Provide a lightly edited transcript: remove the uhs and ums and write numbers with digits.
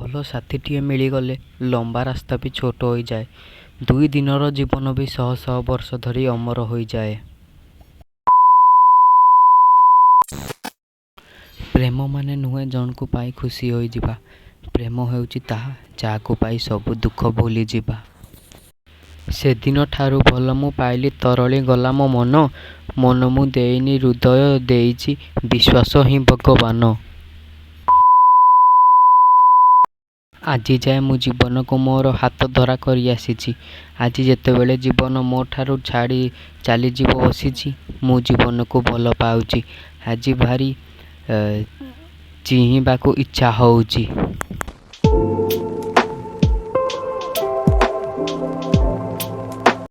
ଭଲ ସାଥିଟିଏ ମିଳିଗଲେ ଲମ୍ବା ରାସ୍ତା ବି ଛୋଟ ହୋଇଯାଏ। ଦୁଇଦିନର ଜୀବନ ବି ଶହ ଶହ ବର୍ଷ ଧରି ଅମର ହୋଇଯାଏ। ପ୍ରେମ ମାନେ ନୁହେଁ ଜଣକୁ ପାଇ ଖୁସି ହୋଇଯିବା। ପ୍ରେମ ହେଉଛି ତାହା, ଯାହାକୁ ପାଇ ସବୁ ଦୁଃଖ ଭୁଲିଯିବା। ସେଦିନଠାରୁ ଭଲ ମୁଁ ପାଇଲି ତରଳି ଗଲା ମୋ ମନ। ମନ ମୁଁ ଦେଇନି ହୃଦୟ ଦେଇଚି ବିଶ୍ୱାସ ହିଁ ଭଗବାନ। ଆଜିଯାଏ ମୁଁ ଜୀବନକୁ ମୋର ହାତଧରା କରିଆସିଛି। ଆଜି ଯେତେବେଳେ ଜୀବନ ମୋଠାରୁ ଛାଡ଼ି ଚାଲିଯିବ ବସିଛି, ମୁଁ ଜୀବନକୁ ଭଲ ପାଉଛି। ଆଜି ଭାରି ଚିହିଁବାକୁ ଇଚ୍ଛା ହଉଛି।